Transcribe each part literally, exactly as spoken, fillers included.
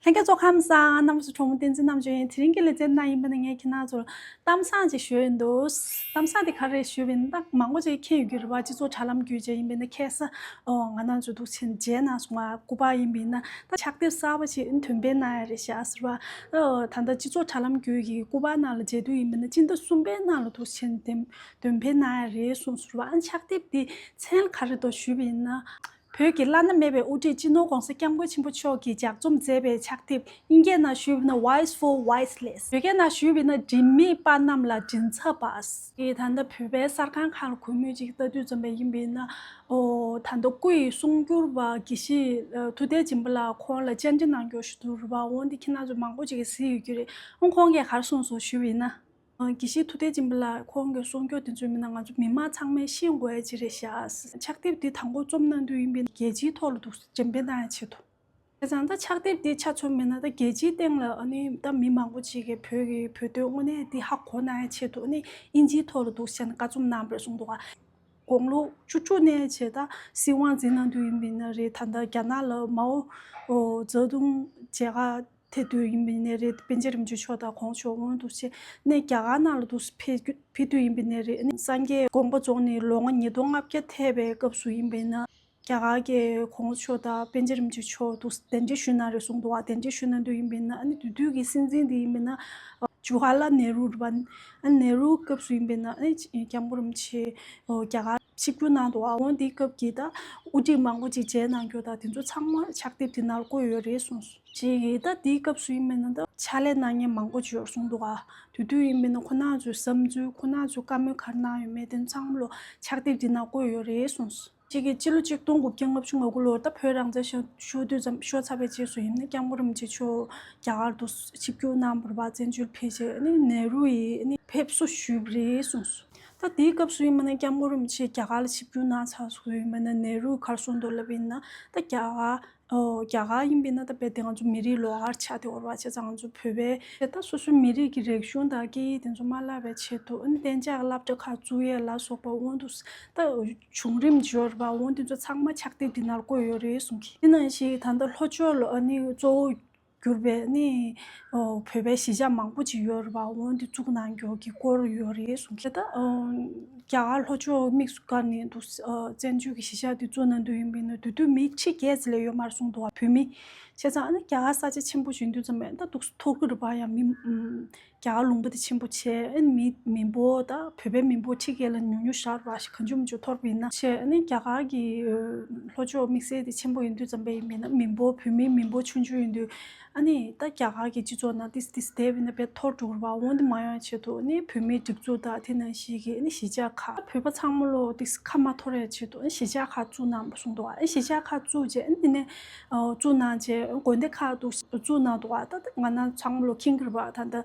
ལྷན་རྒྱས་ཚོ་ཁམས་བཟང་། རྣམ་པ་ཚོ་གྲོགས་མོ་བསྟན་འཛིན་རྣམ་དཔྱོད་ཡིན། དེ་རིང་གི་ལེ་ཚན་ནང་ཡིན་པ་ན་ངས་ཁྱེད་རང་ཚོར་གཏམ་བཟང་ཅིག་ཞུ་ཡིན་འདུག་གཏམ་བཟང་དེ་ག་རེ་ཞུ་ཡིན་ན། ད་མང་པོ་ཅིག་མཁྱེན་ཡོད་ཀྱི་རེད་པ། སྤྱི་ཚོགས་དྲ་ལམ་བརྒྱུད་བྱས་ཡིན་པ་ན་ཁ་སང་ཨོ་ང་རང་ཚོ་འདུག་ཆེན་མཇལ་གནང་སོང་བ། སྐུ་པར་ཡིན་པ་ན་ད་ཕྱག་དེབ་གསར་པ་ཅིག་འདོན་སྤེལ་གནང་ཡ་རེད་ཤག་ཟེར་བ། ཨོ་ད་ལྟ་སྤྱི་ཚོགས་དྲ་ལམ་བརྒྱུད་ཀྱི་སྐུ་པར་ནང་ལ་མཇལ་དུས་ཡིན་པ་ན་སྤྱི་ཟླ་གསུམ་པའི་ནང་ལ་འདུག་ཆེན་འདོན་འདོན་སྤེལ་གནང་ཡ་རེད་གསུངས་ཟེར་བ། ཨ་ཕྱག་དེབ་དེ་མཚན་ག་རེ་འདུག་ཞུས་པ་ཡིན་ན། བོད་ཀྱི་བླ་ན་མེད་པའི་དབུ་ཁྲིད་སྤྱི་ནོར་༧གོང་ས་༧སྐྱབས་མགོན་ཆེན་པོ་མཆོག་གིས་ལྗགས་རྩོམ་མཛད་པའི་ཕྱག་དེབ། དབྱིན་སྐད་ནང་ཞུས་པ་ན་Wise Fool Wiseless། བོད་སྐད་ནང་ཞུས་པ་ན་དྲི་མེད་པ་རྣམས་ལ་མགྲིན་ཚབ་པ། ཨེ་ད་ལྟ་བོད་པའི་གསར་ཁང་ཁག་ལ་གུས་མོས་ཅིག་ལྟ་དུས་ཙམ་པ་ཡིན་པས་ན། ཨོ་ད་ལྟ་སྐུ་ཡི་གསུང་སྒྱུར་བ་དགེ་བཤེས་ཐུབ་བསྟན་སྦྱིན་པ་ལགས་ཁོང་ལ་བཅར་འདྲི་གནང་རྒྱུ་ཞིག་འདུག་རེད་པ། འོན་ཏེ་ཁྱེད་རང་ཚོ་མང་པོ་ཅིག་གིས་གཟིགས་ཡོད་ཀྱི་རེད། ཨང་ཁོང་གིས་ག་རེ་གསུངས་སོང་ཞུས་པ་ཡིན་ན། དགེ་བཤེས་ཐུབ་བསྟན་སྦྱིན་པ་ལགས་ཁོང་གི་གསུང་སྐྱོར་དེ་ཚོ་མིན་ན་ང་ཚོ་མི་མང་ཚང་མས་ཤེས་དགོས་ཡ་ཅིག་རེད་ཤག་ཕྱག་དེབ་འདི་དང་པོ་རྩོམ་གནང་དུས་ཡིན་པས་རྒྱལ་སྤྱིའི་ཐོག་ལ་འདུག་འགྲེམས་སྤེལ་གནང་ཡ་ཆེད་དུ། བྱས་ཙང་ད་ཕྱག་དེབ་འདི་ཆ་མཚོན་མིན་ན་ད་རྒྱལ་སྤྱིའི་སྟེང་ལ་ཨ་ནི་ད་མི་མང་པོ་ཅིག་གིས་བོད་ཀྱི་བོད་དོན་དངོས་གནས་འདི་ཧ་གོ་གནང་ཡ་ཆེད་དུ་ཨ་ནི་དབྱིན་ཇིའི་ཐོག་ལ་འདུག་བྱས་ནས་བཀའ་རྩོམ་གནང་བ་རེད་གསུངས་འདུག་ག་དགུང་ལོ་བཅུ་དྲུག་ནས་བྱས་ད་སྲིད་དབང་འཛིན་གནང་དུས་ཡིན་པས་ན་རེད། ད་ལྟ་རྒྱ་ནག་ལ་མའོ་ཙེ་ཏུང་མཇལ་ཁ་ཐེ་དུས་ཡིན་པའི་ནས་རེད། པཎ་ཆེན་རིན་པོ་ཆེ་མཆོག་དང་ཁོང་མཆོག་འོང་འདུག་ཆེ་ནས་རྒྱ་གར་ནང་ལ་འདུག་ཕེབས་ཕེབས་དུས་ཡིན་པའི་ནས་རེད། ཨ་ནི་སངས་རྒྱས་དགོངས་པ་རྫོགས་ནས་ལོ་ངོ་ཉིས་སྟོང་ལྔ་བརྒྱ་ཐེབས་པའི་སྐབས་སུ་ཡིན་པའི་ན་རྒྱ་གར་གྱི་ཁོང་མཆོག་དང་པཎ་ཆེན་རིན་པོ་ཆེ་མཆོག་འདུག་གདན་འདྲེན་ཞུས་གནང་རེད་གསུངས་འདུག་བ། གདན་འདྲེན་ཞུས་གནང་དུས་ཡིན་པའི་ན་ཨ་ནི་དེ་དུས་ཀྱི་སྲིད་འཛིན་དེ་ཡིན་པའི་ན་ཇུ་ཧ་ལ་ནེ་རུ་རེད་པ། ཨ་ནེ་རུ་སྐབས་སུ་ཡིན་པའི་ན་ཨ་ནི་སྐྱབས་མགོན་རིན་པོ་ཆེ་རྒྱ་གར་ཆིབས་བསྒྱུར་གནང་འདུག་བ། འོང་དེའི་སྐབས་ཀྱི་ད་དབུ་ཁྲིད་མང་པོ་ཅིག་མཇལ་གནང་རྒྱུ་དང་དེ་ཚོ་ཚང་མ་ཕྱག་དེབ་དེ་ནང་བཀོད་ཡོད་རེད་གསུངས་སོང་། ཅིག་གིས་ད་དེའི་སྐབས་སུ་ཡིན་མིན་ན་ད་ཕྱག་ལས་གནང་མཁན་མང་པོ་ཅིག་ཡོད་གསུངས་འདུག་ག་དེ་དུས་ཡིན་མིན་ན་ཁོ་རང་ཚོའི་བསམ་ཚུལ་ཁོ་རང་ཚོའི་བཀའ་མོལ་ག་རེ་གནང་ཡོད་མེད་དེ་ཚང་མ་ལོ་ཕྱག་དེབ་དེ་ནང་བཀོད་ཡོད་རེད་གསུངས་སོང་། ཅིག་གིས་སྤྱི་ལོ་ཆིག་སྟོང་དགུ་བརྒྱ་ལྔ་བཅུ་ང་དགུ་ལོར་ད་བོད་རང་བཙན་ཤོར་ཤོར་དུས་ཙམ་ཤོར་ཚར་བའི་རྗེས་སུ་ཡིན་ན་སྐྱབས་མགོན་རིན་པོ་ཆེ་མཆོག་རྒྱ་གར་དུ་ཆིབས་བསྒྱུར་གནང་བ་རེད་པ། བཙན་བྱོལ་ཕེབས་རྗེས་ནི་ནེ་རུ་ཡིས་ནི་ཕེབས་བསུ་ཞུས་པ་རེད་གསུངས་སོང་། ད་དེའི་སྐབས་སུ་ཡིན་མིན་ན་སྐྱབས་མགོན་རིན་པོ་ཆེ་རྒྱ་གར་ལ་ཆིབས་བསྒྱུར་གནང་ཚར་སོང་ཡིན་མིན་ན་ནེ་རུས་ག་རེ་གསུངས་འདུག་ལབ་ཡིན་ན་ད་རྒྱ་གར་ཨོ་རྒྱ་གར་ཡིན་པས་ན་ད་རྦད་དེ་ང་ཚོ་མི་རིགས་ལོགས་ཀར་ཆགས་བསྡད་ཡོད་རེད་པ། བྱས་ཙང་ང་ཚོ་བོད་པའི་ད་སོ་སོའི་མི་རིགས་ཀྱི་རིག་གཞུང་དང་སྐད་ཡིག་དེ་ཚོ་མ་བརླག་པའི་ཆེད་དུ་ཨ་ནི་གཏན་འཇགས་སློབ་གྲྭ་ཁག་བཙུགས་ཡས་ལ་སོགས་པ་འོང་དུས་ད་བྱུང་རིམ་ཅིག་ཡོད་རེད་པ། འོང་དེ་ཚོ་ཚང་མ་ཕྱག་དེབ་འདི་ནང་བཀོད་ཡོད་རེད་གསུངས་གི། དེ་ནང་བཞིན་ད་ལྟ་ལྷོ་ཕྱོགས་ལ་ཨ་ནི་གཙོ་བོ་གྱུར་པའི་ནི་ཨོ་བོད་པའི་གཞིས་ཆགས་མང་པོ་ཅིག་ཡོད་རེད་པ། འོང་དེ་བཙུགས་གནང་རྒྱུ་གི་སྐོར་ཡོད་རེད་གསུངས་གི། ད་ཨོ་རྒྱ་གར་ལྷོ་ཕྱོགས་དམིགས་སུ་བཀར་ནས་འདུག་ཨོ་བཙན་བྱོལ་གྱི་གཞིས་ཆགས་དེ་བཙུགས་གནང་དུས་ཡིན་པས་ན་དེ་དུས་མི་ཁྲི་བརྒྱད་ཙམ་ལས་ཡོད་མ་རེད་གསུངས་འདུག་བ། བོད་མི། བྱས་ཙང་ཨ་ནི་རྒྱ་གར་ས་ཆ་ཆེན་པོ་ཞིག་ཡིན་དུས་ཙམ་པས་ད་འདུག་སེ་འཐོར་གི་རེད་པ། ཡང་མི་ཨམ་རྒྱ་གར་ལུང་པ་དེ་ཆེན་པོ་བྱས། ཨ་ནི་མི་མི་འབོར་ད་བོད་པའི་མི་འབོར་ཁྲི་བརྒྱད་ལས་ཉུང་ཉུང་ཞིག་རེད་པ། གང་བྱུང་མང་བྱུང་འཐོར་བ་ཡིན་ན་བྱས། ཨ་ནི་རྒྱ་གར་གྱི་ལྷོ་ཕྱོགས་དམིགས་བསལ་དེ་ཆེན་པོ་ཡིན་དུས་ཙམ་པས་ཡིན་མིན་ན་མི་འབོར་བོད་མིའི་མི་འབོར་ཆུང་ཆུང་ཡིན་དུས་ཨ་ནི་ད་རྒྱ་གར་གྱི་སྤྱི་ཚོགས་ནང་ཏིས་ཏིས་བསྡད་པ་ཡིན་ན་དཔེ་འཐོར་འགྲོ་གི་རེད་པ། འོང་དེ་མ་ཡོང་ཆེད་དུ་ཨ་ནི་བོད་མིའི་སྒྲིག་འཛུགས་དང་དེ་ནང་བཞིན་གྱི་ཨ་ནི་གཞིས་ཆགས་ཁག་བོད་པ་ཚང་མ་ལོ་ཏིས་ཁ་མ་འཐོར་ཡ་ཆེད་དུ་ཨ་ནི་གཞིས་ཆགས་ཁག་བཙུགས་གནང་བ་གསུངས་འདུག་བ། ཨ་ནི་གཞིས་ཆགས་ཁག་བཙུགས་རྗེས་ཨ་ནི་དེ་ནས་ཨ་བཙུགས་གནང་རྗེས་དགོན་སྡེ་ཁག་ཏུ་བཙུགས་གནང་འདུག་བ། ད་ད་ང་རང་ཚང་མ་ལོ་མཁྱེན་གྱི་རེད་པ། ད་ད་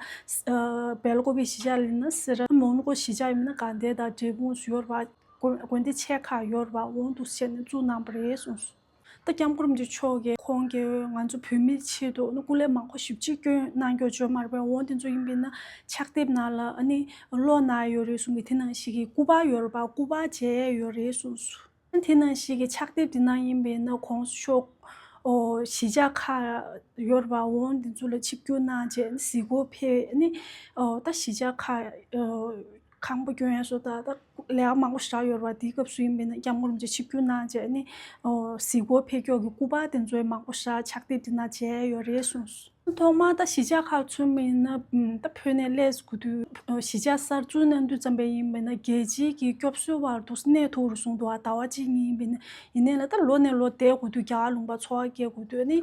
སྦེལ་ཀོབ་པའི་གཞིས་ཆགས་ལ་ཡིན་ན་སེ་ར། མོན་གྷོ་གཞིས་ཆགས་ཡིན་ན་དགའ་ལྡན་དང་འབྲས་སྤུངས་སུ་ཡོད་རེད་པ། དགོན་དགོན་སྡེ་ཆེ་ཁག་ཡོད་རེད་པ། འོང་དུ་བྱས་ནས་བཙུགས་གནང་བ་རེད་གསུངས་སོང་། ད་སྐྱབས་མགོན་རིན་པོ་ཆེ་མཆོག་གིས་ཁོང་གིས་ང་ཚོ་བོད་མིའི་ཆེད་དུ་ཨ་ནི་སྐུ་ལས་མང་པོ་ཞེ་པོ་ཅིག་བསྐྱོན་གནང་རྒྱུ་བརྗོད་མ་རེད་པས། འོང་དེ་ཚོ་ཡིན་པས་ན་ཕྱག་དེབ་ནང་ལ་ཨ་ནི་ཀློག་གནང་ཡོད་རེད་གསུངས་གི། དེ་ནང་བཞིན་གྱི་སྐུ་པར་ཡོད་རེད་པ། སྐུ་པར་མཇལ་ཡོད་རེད་གསུངས་སོང་། དེ་ནང་བཞིན་གྱི་ཕྱག་དེབ་དེ་ནང་ཡིན་པས་ན་གོང་ས་མཆོག་ཨོ་གཞིས་ཆགས་ཁག་ཡོད་རེད་པ། འོང་དེ་ཚོ་ལ་ཆིབས་བསྒྱུར་གནང་རྗེས་གཟིགས་སྐོར་ཕེབས་ནི་ཨོ་ད་གཞིས་ཆགས་ཁག་ཨོ་ཁང་པ་སྐྱོང་ཡས་སོགས་ད་ད་ལས་ཀ་མང་པོ་ཞེ་དྲག་ཡོད་རེད་པ། དེའི་སྐབས་སུ་ཡིན་པས་ན་སྐྱབས་མགོན་རིན་པོ་ཆེ་ཆིབས་བསྒྱུར་གནང་རྗེས་ནི་ཨོ་གཟིགས་སྐོར་ཕེབས་ཀྱོག་གི་སྐུ་པར་དེ་ཚོ་མང་པོ་ཞེ་དྲག་ཕྱག་དེབ་དེ་ནང་མཇལ་ཡོད་རེད་གསུངས་སོང་། ཐོག་མར་ད་གཞིས་ཆགས་ཁག་ཚུད་མིན་ན་ད་བོད་ནས་སླེབས་དགོས་དུས་གཞིས་ཆགས་གསར་འཛུགས་གནང་དུས་ཙམ་པ་ཡིན་པས་ན་རྒྱལ་སྤྱིའི་གི་སྐྱོབ་གསོའི་བར་དུ་གནས་ཐུབ་རུ་སོང་འདུག་བ། ཟླ་བ་གཅིག་གཉིས་ཡིན་པས་ན། ཡིན་ནའི་ལ་ད་ལོ་ནས་ལོ་བསྡད་དགོས་དུས་རྒྱ་གར་ལུང་པ་འཚོ་བ་སྐྱེལ་དགོས་དུས་ནི་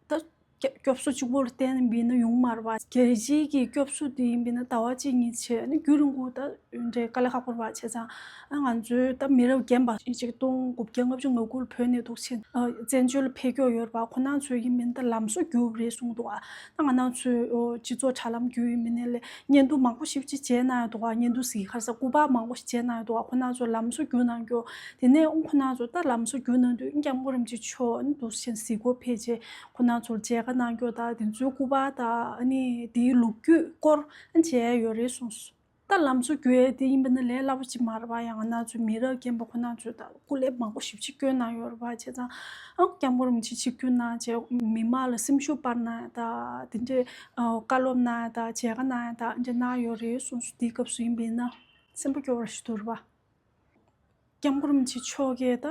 ད་སྐྱོབ་གསོ་གཅིག་པོ་ལ་བརྟེན་པས་ན་ཡོང་མ་རེད་བ། རྒྱལ་སྤྱིའི་གི་སྐྱོབ་གསོ་དེ་ཡིན་པས་ན་ཟླ་བ་གཅིག་གཉིས་བྱས་ནི་རྒྱུན་རིང་པོ་ད་འདྲའི་དཀའ་ལས་ཁག་པོ་རེད་བ། བྱས་ཙང་ཨ་ང་ཚོའི་ད་མི་རབས་རྒན་པ་ཆིག་སྟོང་དགུ་བརྒྱ་ལྔ་བཅུ་ང་དགུ་ལ་བོད་ནས་འདུག་ཕྱིན་ཨ་བཙན་བྱོལ་ལ་ཕེབས་ཀྱོག་ཡོད་རེད་པ། ཁོ་རང་ཚོ་ཡིན་མིན་ད་ལམ་བཟོ་བསྒྱུར་བ་རེད་གསུངས་འདུག་ཨ། ད་ང་རང་ཚོའི་ཨོ་སྤྱི་ཚོགས་དྲ་ལམ་བརྒྱུད་ཡིན་མིན་ནས་ལས་བརྙན་ཐུང་མང་པོ་ཞིག་ཅིག་མཇལ་གནང་ཡོད་འདུག་ཨ། བརྙན་ཐུང་ཟིག་ག་རེ་ཟེར་སྐུ་པར་མང་པོ་ཞིག་མཇལ་གནང་ཡོད་འདུག་ཨ། ཁོ་རང་ཚོ་ལམ་བཟོ་བསྒྱུར་གནང་ཀྱོག་དེ་ནས་ཨོ་ཁོ་རང་ཚོ་ད་ལམ་བཟོ་བསྒྱུར་གནང་དུས་སྐྱབས་མགོན་རིན་པོ་ཆེ་མཆོག་འདུག་ཕྱིན་གཟིགས་སྐོར་ཕེབས་རྗེས་ཁོ་རང་ཚོར་མཇལ་ཁ་གནང་ཀྱོག་དང་དེ་ཚོའི་སྐུ་པར་དང་ཨ་ནི་དེའི་ལོ་རྒྱུས་སྐོར་མཇལ་ཡོད་རེད་གསུངས་སོང་། ད་ལམ་བཟོ་རྒྱུ་ཡས་དེ་ཡིན་པ་ན་ལས་སླ་པོ་ཅིག་མ་རེད་པ། ཡང་ང་རང་ཚོའི་མི་རབས་རྒན་པ་ཁོ་རང་ཚོས་ད་སྐུ་ལས་མང་པོ་ཞེ་པོ་ཅིག་བསྐྱོན་གནང་ཡོད་རེད་པ། བྱས་ཙང་ཨ་སྐྱབས་མགོན་རིན་པོ་ཆེ་ཆིབས་བསྒྱུར་གནང་བྱས་མི་མང་ལ་སེམས་ཤུགས་སྤར་གནང་ཡ་ད་དེ་འདྲའི་ཨ་བཀའ་སློབ་གནང་ཡ་ད་མཇལ་ཁ་གནང་ཡ་ད་འདྲ་གནང་ཡོད་རེད་གསུངས་སོང་། དེའི་སྐབས་སུ་ཡིན་པ་ཡིན་ན་སེམས་པ་སྐྱོ་བ་ཞིག་འདུག་རེད་པ། སྐྱབས་མགོན་རིན་པོ་ཆེ་མཆོག་གིས་ད་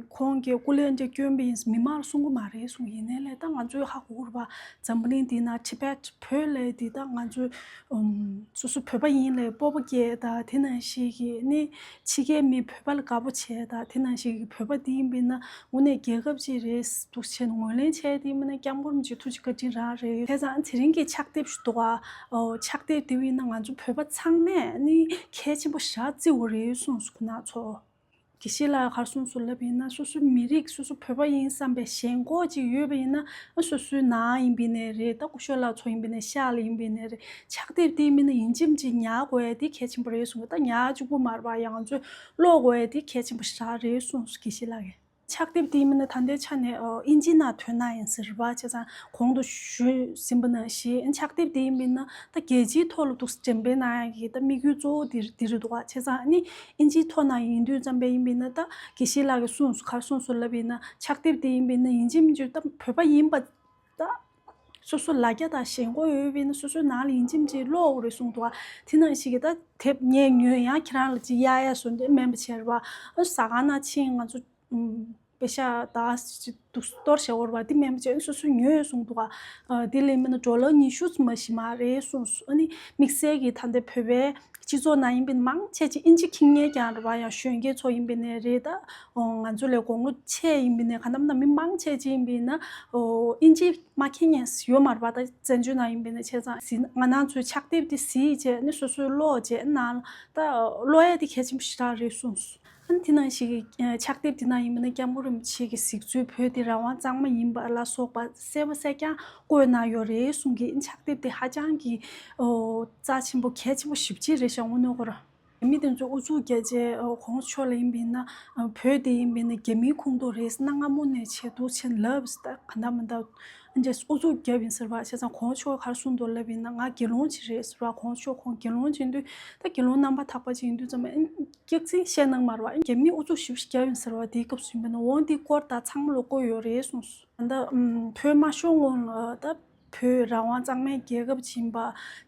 ཁོང་གིས་སྐུ་ལས་འདྲ་བསྐྱོན་པ་ཡིན་མི་མང་ལ་གསུང་གི་མ་རེད་གསུངས། ཡིན་ནའི་ལས་ད་ང་ཚོས་ཧ་གོ་གི་རེད་པ། འཛམ་བུ་གླིང་འདི་ན་ཊི་བེཊ་བོད་ལས་འདི་ད་ང་ཚོས་ཨུམ་སོ་སོ་བོད་པ་ཡིན་ལས་སྤོབས་པ་སྐྱེ་ད་དེ་ནང་བཞིན་གྱི་ནི་ཕྱི་རྒྱལ་མི་བོད་པ་ལ་དགའ་པོ་བྱས་ད་དེ་ནང་བཞིན་གྱི་བོད་པ་འདི་ཡིན་པ་ཡིན་ན་དངོས་གནས་རྒྱལ་ཁབ་ཅིག་རེད་འདུག་བྱས་ནས་ངོས་ལེན་བྱས་དེ་ཡིན་པ་ན་སྐྱབས་མགོན་རིན་པོ་ཆེ་ཐུགས་རྗེ་བཀའ་དྲིན་རང་རེད། བྱས་ཙང་དེ་རིང་གི་ཕྱག་དེབ་ཞིག་འདུག་ག་ཨོ་ཕྱག་དེབ་དེ་བས་ན་ང་ཚོ་བོད་པ་ཚང་མས་ནི་གལ་ཆེན་པོ་ཞེ་དྲག་བརྩི་དགོས་རེད་གསུངས་སོང་ཁོང་རྣམ་ཚོ། དགེ་བཤེས་ལགས་ག་རེ་གསུངས་སོང་ལབ་ཡིན་ན་སོ་སོའི་མི་རིགས་སོ་སོ་བོད་པ་ཡིན་བསམ་པའི་ཞེན་ཁོག་ཅིག་ཡོད་པ་ཡིན་ན་སོ་སོའི་ནང་ཡིན་པ་ཡིན་ནའི་རེད། ད་སྐུ་ཞབས་ལགས་ཚོ་ཡིན་པ་ཡིན་ནའི་ཤག་ལ་ཡིན་པ་ཡིན་ནའི་རེད། ཕྱག་དེབ་དེ་མིན་ན་ཡིན་གཅིག་མིན་གཅིག་ཉར་དགོས་ཡ་དེ་གལ་ཆེན་པོ་རེད་གསུངས། ད་ཉར་གཅིག་པུ་མ་རེད་པ། ཡང་ང་ཚོས་ཀློག་དགོས་ཡ་དེ་གལ་ཆེན་པོ་ཞེ་དྲག་རེད་གསུངས་སོང་དགེ་བཤེས་ལགས་ཀྱིས། ཕྱག་དེབ་དེ་མིན་ན་ད་ལྟའི་ཆ་ནས་ཨ་ཨིན་ཇི་ནང་ཐོན་གནང་ཡིན་ཟེར་བ། བྱས་ཙང་གོང་དུ་ཞུས་ཟིན་པ་ནང་བཞིན་ཕྱག་དེབ་དེ་ཡིན་པ་ཡིན་ན་ད་རྒྱལ་སྤྱིའི་ཐོག་ལ་འདུག་འགྲེམས་སྤེལ་གནང་ཡ་གི་ད་དམིགས་ཡུལ་གཙོ་བོ་དེ་དེ་རེད་འདུག་ག་བྱས་ཙང་ཨ་ནི་ཨིན་ཇིའི་ཐོག་ནས་ཡིན་དུས་ཙམ་པ་ཡིན་པ་ཡིན་ན་ད་དགེ་བཤེས་ལགས་ཀྱིས་གསུངས་སོང་། ག་རེ་གསུངས་སོང་ལབ་ཡིན་ན་ཕྱག་དེབ་དེ་ཡིན་པ་ཡིན་ན་ཡིན་གཅིག་མིན་གཅིག་ད་བོད་པ་ཡིན་པ་ད་སོ་སོ་ལ་རྒྱ་དང་ཞེན་ཁོག་ཡོད་པ་ཡིན་ན་སོ་སོའི་ནང་ལ་ཡིན་གཅིག་མིན་གཅིག་ཀློག་དགོས་རེད་གསུངས་འདུག་ག་དེ་ནང་བཞིན་གྱི་ད་དེབ་ངས་ཉོས་ཡང་ཁྱེད་རང་ལ་ཅིག་གཡར་ཡ་བཟོ་འདྲ་མིན་པ་བྱས་རེད་པ། ཨ་ཟ་ཁང་ནང་ཕྱིན་ང་ཚོ་ཨུམ་པེ་ཤ་ད་ཅིག་འདུག་སྟོར་བྱས་ཡོད་རེད་པ། དེ་མིན་པ་བྱས་སོ་སོས་ཉོས་གསུངས་འདུག་ག་ཨ་དེ་ལས་མིན་ན་ཌོ་ལར་ཉི་ཤུ་ཙམ་ཞིག་མ་རེད་གསུངས་སོང་། ཨ་ནི་དམིགས་བསལ་གྱི་ད་ལྟ་བོད་པའི་སྤྱི་ཚོགས་ནང་ཡིན་པ་ཡིན་ན་མང་ཆེ་ཅིག་ཨིན་ཇི་མཁྱེན་མཁན་རྐྱང་རེད་པ། ཡང་གཞོན་སྐྱེས་ཚོ་ཡིན་པ་ཡིན་ནའི་རེད། ད་ང་ཚོ་ལས་དགུང་ལོ་ཆེ་ཡིན་པ་ཡིན་ནའི་ག་ནམ་ན་མི་མང་ཆེ་ཅིག་ཡིན་པ་ཡིན་ན་ཨིན་ཇི་མ་མཁྱེན་མཁན་ཡོད་མ་རེད་པ། ད་བཙན་བྱོལ་ནང་ཡིན་པ་ཡིན་ན། བྱས་ཙང་གཟིགས་ང་རང་ཚོའི་ཕྱག་དེབ་དེ་གཟིགས་བྱས་ནས་སོ་སོས་ཀློག་བྱས་ནང་ད་ཀློག་ཡ་དེ་གལ་ཆེན་པོ་ཞེ་དྲག་རེད་གསུངས་སོང་། ཨ་ནི་དེ་ནང་བཞིན་གྱི་ཕྱག་དེབ་དེ་ནང་ཡིན་པ་ན་སྐྱབས་མགོན་རིན་པོ་ཆེ་གིས་གཟིགས་ཚུལ་བོད་དེ་རང་དབང་གཙང་མ་ཡིན་པ་ལ་སོགས་པ་གསལ་པོ་གསལ་རྐྱང་བཀོད་གནང་ཡོད་རེད་གསུངས་ཀྱི། ཕྱག་དེབ་དེ་ཧ་ཅང་གི་ཨོ་རྩ་ཆེན་པོ་གལ་ཆེན་པོ་ཞེ་པོ་ཅིག་རེད་ཤག་དངོས་གནས་ཁོ་རང་། རྒྱ་མི་དེ་ཚོ་ཨུ་ཚུགས་རྒྱག་བྱས་ཨོ་གོང་ས་མཆོག་ལ་ཡིན་པ་ཡིན་ན་ཨ་བོད་དེ་ཡིན་པ་ཡིན་ན་རྒྱ་མིའི་ཁོངས་གཏོགས་རེད། གནའ་སྔ་མོ་ནས་བྱས་འདུག་བྱས་ལབ་ད་ག་འདྲ་མི་འདྲ་ཨ་འདྲས་ཨུ་ཚུགས་རྒྱབ་ཡིན་ཟེར་བ། བྱས་ཙང་གོང་ས་མཆོག་ག་རེ་གསུངས་འདུག་ལབ་ཡིན་ན་ང་དགེ་སློང་ཅིག་རེད་ཟེར་བ། གོང་ས་མཆོག་ཁོང་དགེ་སློང་ཅིག་ཡིན་དུས་ད་དགེ་སློང་རྣམ་པ་དག་པ་ཅིག་ཡིན་དུས་ཙམ་པ་སྐྱག་རྫུན་བཤད་གནང་མ་རེད་པ། རྒྱ་མིས་ཨུ་ཚུགས་ཞེ་པོ་ཞིག་བརྒྱབ་ཡིན་ཟེར་བ། དེའི་སྐབས་སུ་ཡིན་པ་ན་འོང་དེའི་སྐོར་ད་ཚང་མ་ལ་བཀོད་ཡོད་རེད་གསུངས་སོང་། ད་ལྟ་བོད་དམར་ཤོག་སྔོན་ལ་ད་བོད་རང་དབང་གཙང་མའི་རྒྱལ་ཁབ་ཅིག་ཡིན་པ་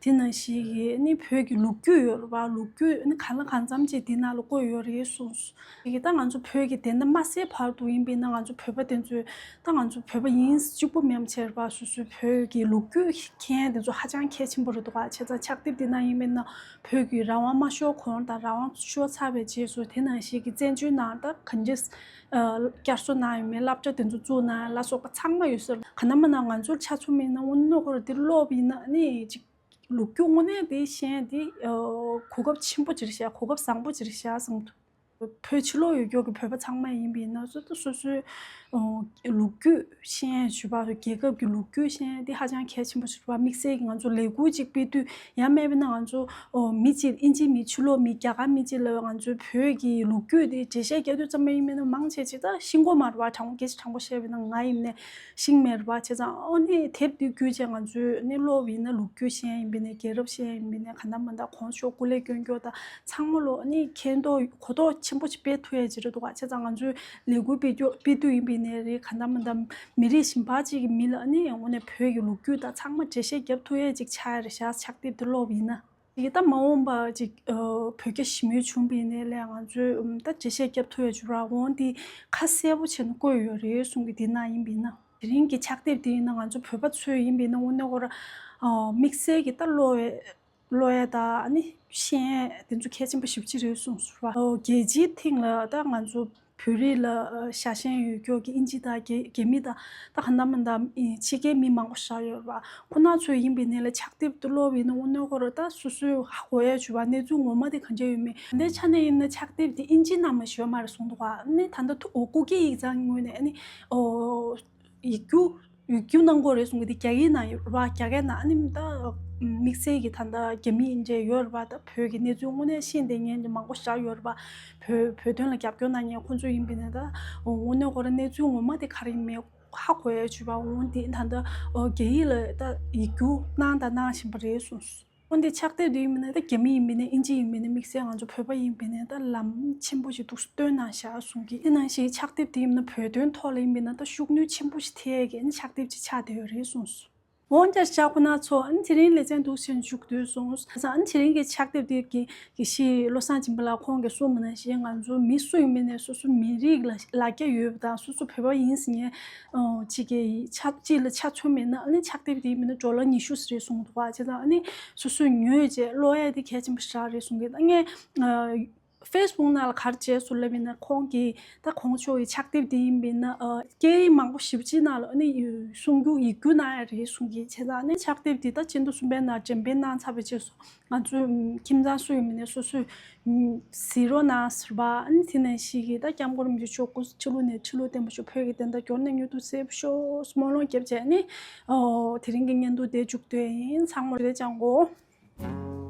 དེ་ནང་བཞིན་གྱི་ནི་བོད་ཀྱི་ལོ་རྒྱུས་ཡོད་རེད་པ། ལོ་རྒྱུས་ནི་གང་ལ་གང་འཚམ་ཅིག་དེ་ནང་ལ་བཀོད་ཡོད་རེད་གསུངས་སོང་། དེ་གི་ད་ང་ཚོ་བོད་ཀྱི་དེ་འདྲ་མ་ཟེར་བར་དུ་ཡིན་པས་ན་ང་ཚོ་བོད་པ་དེ་ཚོས་ད་ང་ཚོ་བོད་པ་ཡིན་གཅིག་པུ་མིན་པ་བྱས་རེད་པ། སོ་སོའི་བོད་ཀྱི་ལོ་རྒྱུས་མཁྱེན་དེ་ཚོ་ཧ་ཅང་གལ་ཆེན་པོ་རེད་འདུག་ག་བྱས་ཙང་ཕྱག་དེབ་དེ་ནང་ཡིན་པས་ན་བོད་ཀྱི་རང་དབང་མ་ཤོར་གོང་དང་རང་དབང་ཤོར་ཚར་བའི་རྗེས་སུ་དེ་ནང་བཞིན་གྱི་བཙན་བྱོལ་ནང་ད་ག་འདྲས་བསྐྱར་གསོ་གནང་ཡོད་མེད། སློབ་གྲྭ་དེ་ཚོ་བཙུགས་གནང་ཡ་ལ་སོགས་པ་ཚང་མ་ཡོད་ཟེར། ག་ནམ་མ་ན་ང་ཚོར་ཆ་མཚོན་པ་ཡིན་ན་དངོས་གནས་ཁོ་རང་དེ་ཀློག་པ་ཡིན་ན་ནི་ཅིག་ལོ་རྒྱུས་དངོས་གནས་དེ་ཤེས་ཡ་དེ་གོ་སྐབས་ཆེན་པོ་ཅིག་རེད་ཤག་གོ་སྐབས་བཟང་པོ་ཅིག་རེད་ཤག་བསམ་འདུག་བོད་ཕྱི་ལོགས་ཡོད་རྒྱུ་གི་བོད་པ་ཚང་མ་ཡིན་པ་ཡིན་ན་སོ་སོ་སོ་སོའི་ལོ་རྒྱུས་ཤེས་ཡ་ཞུ་བ་རྒྱལ་ཁབ་ཀྱི་ལོ་རྒྱུས་ཤེས་ཡ་དེ་ཧ་ཅང་གལ་ཆེན་པོ་ཞིག་རེད་པ། དམིགས་བསལ་གྱི་ང་ཚོ་ལས་འགུལ་ཅིག་སྤེལ་དུས་ཡང་མེད་པ་ན་ང་ཚོ་ཨོ་མི་གཅིག་ཨིན་ཇི་མི་ཕྱི་ལོགས་མི་རྒྱ་གར་མི་གཅིག་ལ་ང་ཚོའི་བོད་ཀྱི་ལོ་རྒྱུས་དེ་འགྲེལ་བཤད་རྒྱག་དུས་ཙམ་པ་ཡིན་མིན་ན་མང་ཆེ་ཆེ་ད་ཤེས་ཀྱི་མ་རེད་པ། དྲང་པོ་སྐད་ཆ་དྲང་པོ་བཤད་པ་ཡིན་ན་ང་ཡིན་ནས་ཤེས་ཀྱི་མེད་རེད་པ། བྱས་ཙང་ཨོ་ནི་དེབ་འདི་བརྒྱུད་བྱས་ང་ཚོས་ནི་ཀློག་པ་ཡིན་ན་ལོ་རྒྱུས་ཤེས་ཡ་ཡིན་པ་ཡིན་ནའི་རྒྱལ་རབས་ཤེས་ཡ་ཡིན་པ་ཡིན་ནའི་ག་འདྲ་མ་འདྲ་གོང་ས་མཆོག་སྐུ་ལས་བསྐྱོན་རྒྱུ་དང་ཚང་མ་ལོ་ནི་མཁྱེན་རྟོགས་གོ་རྟོགས་ཆེན་པོ་ཞིག་སྤེལ་ཐུབ་ཡ་ཅིག་རེད་འདུག་ག་བྱས་ཙང་ང་ཚོས་ལས་འགུལ་སྤེལ་རྒྱུ་སྤེལ་དུས་ཡིན་པ་ཡིན་ནའི་རེད། ག་འདྲ་མ་འདྲ་མི་རིགས་གཞན་པ་ཅིག་གི་མི་ལ་ནི་དངོས་གནས་བོད་ཀྱི་ལོ་རྒྱུས་དང་ཚང་མ་འགྲེལ་བཤད་རྒྱབ་ཐུབ་ཡ་ཅིག་ཆགས་ཡ་རེད་ཤག་ཕྱག་དེབ་འདི་ཀློག་པ་ཡིན་ན། དེ་ད་མ་འོངས་པ་ཅིག་ཨ་བོད་རྒྱ་ཞི་མོལ་བྱུང་བ་ཡིན་ནའི་ལས་ང་ཚོས་ཨམ་ད་འགྲེལ་བཤད་རྒྱབ་ཐུབ་ཡ་ཅིག་ར་འོང་དེ་ཁ་གསལ་པོ་བྱས་ནས་བཀོད་ཡོད་རེད་གསུང་གི། དེ་ན་ཡིན་པ་ཡིན་ན་དེ་རིང་གི་ཕྱག་དེབ་དེ་ཡིན་ན་ང་ཚོ་བོད་པ་ཚོས་ཡིན་པ་ཡིན་ན་དངོས་གནས་ཁོ་ར་ཨ་དམིགས་བསལ་གྱི་ད་ཀློག་ཡ་ཀློག་ཡ་ད་ཨ་ནི་ཤེས་ཡ་དེ་ཚོ་གལ་ཆེན་པོ་ཞེ་པོ་ཅིག་རེད་གསུངས་སོང་ར། ཨོ་རྒྱལ་སྤྱིའི་ཐིང་ལ་ད་ང་ཚོ་བོད་རིགས་ལ་ཨ་ཤ་ཞེན་ཡོད་ཀྱོག་གི་ཨིན་ཇི་དང་རྒྱ་རྒྱ་མི་དང་ད་ག་འདྲ་མ་འདྲ་ཨི་ཕྱི་རྒྱལ་མི་མང་པོ་ཞིག་ཡོད་རེད་པ། ཁོ་ན་ཚོས་ཡིན་པའི་ནས་ལ་ཕྱག་དེབ་དེ་ཀློག་པའི་ནང་དངོས་གནས་ཁོ་ར་ད་སོ་སོའི་ཧ་གོ་ཡ་བྱུང་བ་གནས་ཚུལ་ངོ་མ་དེ་ག་འདྲ་ཡོད་མེད་དེ་ཆ་ནས་ཡིན་ན་ཕྱག་དེབ་དེ་ཨིན་ཇི་ནང་མ་ཞོ་མ་རེད་གསུངས་འདུག་ག་ནི་ད་ལྟ་ཐུ་ཨོ་སྐུ་སྒེར་ཡིག་ཚང་ངོས་ནས་ཨ་ནི་ཨོ། ཡིག་རྒྱུགས་ཡིག་རྒྱུགས་གནང་དགོས་རེད་གསུང་གི་དེ་རྒྱ་ཡིག་ནང་ཡོད་རེད་པ། རྒྱ་སྐད་ནང་ཨ་ནི་ད་དམིགས་བསལ་གྱི་ད་ལྟ་རྒྱ་མི་འདྲ་ཡོད་རེད་པ། ད་བོད་ཀྱི་གནས་ཚུལ་དངོས་གནས་ཤེས་བསྡད་མཁན་འདྲ་མང་པོ་ཞིག་ཡོད་རེད་པ། བོད་བོད་དོན་ལ་རྒྱབ་སྐྱོར་གནང་མཁན་ཁོང་ཚོ་ཡིན་པས་ན་ད་དངོས་གནས་ཁོ་རང་གནས་ཚུལ་ངོ་མ་དེ་ག་རེ་ཡིན་མིན་ཧ་གོ་ཡ་བྱུང་བ། འོང་དེ་ད་ལྟ་རྒྱ་ཡིག་ལ་ད་ཡིག་རྒྱུགས་གནང་དང་གནང་བཞིན་པ་རེད་གསུངས། འོན་ཏེ་ཕྱག་དེབ་འདི་ཡིན་མིན་ན་ད་རྒྱ་མི་ཡིན་མིན་ན་ཨིན་ཇི་ཡིན་མིན་ན་དམིགས་བསལ་ང་ཚོ་བོད་པ་ཡིན་མིན་ན་ད་ལམ་ཆེན་པོ་ཞིག་འདུག་སྟོན་གནང་བཞག་གསུང་གི། དེ་ནང་བཞིན་ཕྱག་དེབ་འདི་ཡིན་མིན་ན་བོད་དོན་ཐོག་ལ་ཡིན་མིན་ན་ད་ཤུགས་སྣོན་ཆེན་པོ་ཞིག་ཐེབས་ཀྱི་ཨ་ནི་ཕྱག་དེབ་ཅིག་ཆགས་བསྡད་ཡོད་རེད་གསུངས་སོང་། འོན་ཀྱང་ལྕགས་པོ་སྣ་ཚོགས་ཨ་ནི་དེ་རིང་ལེ་ཚན་འདུག་ཟེར་མཇུག་བསྡུས་སོང་། ཨ་ནི་དེ་རིང་གི་ཕྱག་དེབ་འདི་གི་དགེ་བཤེས་བློ་བཟང་སྦྱིན་པ་ལགས་ཁོང་གིས་གསུངས་པ་ནང་བཞིན་ང་ཚོ་མི་སུ་ཡིན་མིན་ནས་སོ་སོ་མི་རིགས་ལ་ལ་རྒྱ་ཡོད་པ་དང་སོ་སོ་བོད་པ་ཡིན་ཟེར་མཁན་ཅིག་གི་ཆ་གཅིག་ལ་ཆ་མཚོན་མེད་ན་ཨ་ནི་ཕྱག་དེབ་དེ་མིན་ན་ཌོ་ལར་ཉི་ཤུ་ཟེར་གསུངས་འདུག་བ། བྱས་ཙང་ཨ་ནི་སོ་སོས་ཉོས་རྗེས་ཀློག་ཡ་དེ་གལ་ཆེན་པོ་ཞིག་རེད་གསུང་གི། ད་ངས་ཨ་ཕེ་སི་བུག་ནང་ལ་ག་རེ་བྱས་སོང་ལབ་ཡིན་ན་ཁོང་གིས་ད་ཁོང་ཚོ་ཡི་ཕྱག་དེབ་དེ་ཡིན་པས་ན་ཨ་སྐད་རིགས་མང་པོ་ཞེ་པོ་ཅིག་ནང་ལ་ཨ་ནི་གསུང་རྒྱུ་ཡིག་རྒྱུགས་གནང་ཡ་རེད་གསུང་གི། བྱས་ཙང་ཨ་ནི་ཕྱག་དེབ་དེ་ད་སྤྱི་ཟླ་གསུམ་པའི་ནང་འགྲེམས་སྤེལ་གནང་ཚར་བའི་རྗེས་སུ་ང་ཚོ་ཁྱིམ་ཚང་སུ་ཡིན་མིན་ནས་སོ་སོས་གཟིགས་རོགས་གནང་ཟེར་བ། ཨ་ནི་དེ་ནས་ཤིག་གིས་ད་སྐྱབས་མགོན་རིན་པོ་ཆེ་མཆོག་སྐུ་ཕྱི་ལོགས་ནས་ཁྲི་ལོ་བརྟན་པོ་ཞིག་བོད་ཀྱི་བདེན་མཐའ་མགྱོགས་ནས་མྱུར་དུ་གསལ་པོ་ཤོག་སྨོན་ལམ་རྒྱབ་བྱས་ནི་ཨོ་དེ་རིང་གི་བརྙན་ཐུང་དེ་མཇུག་བསྡུས་ཡིན། ཚང་མ་རེ་ཅང་གོ།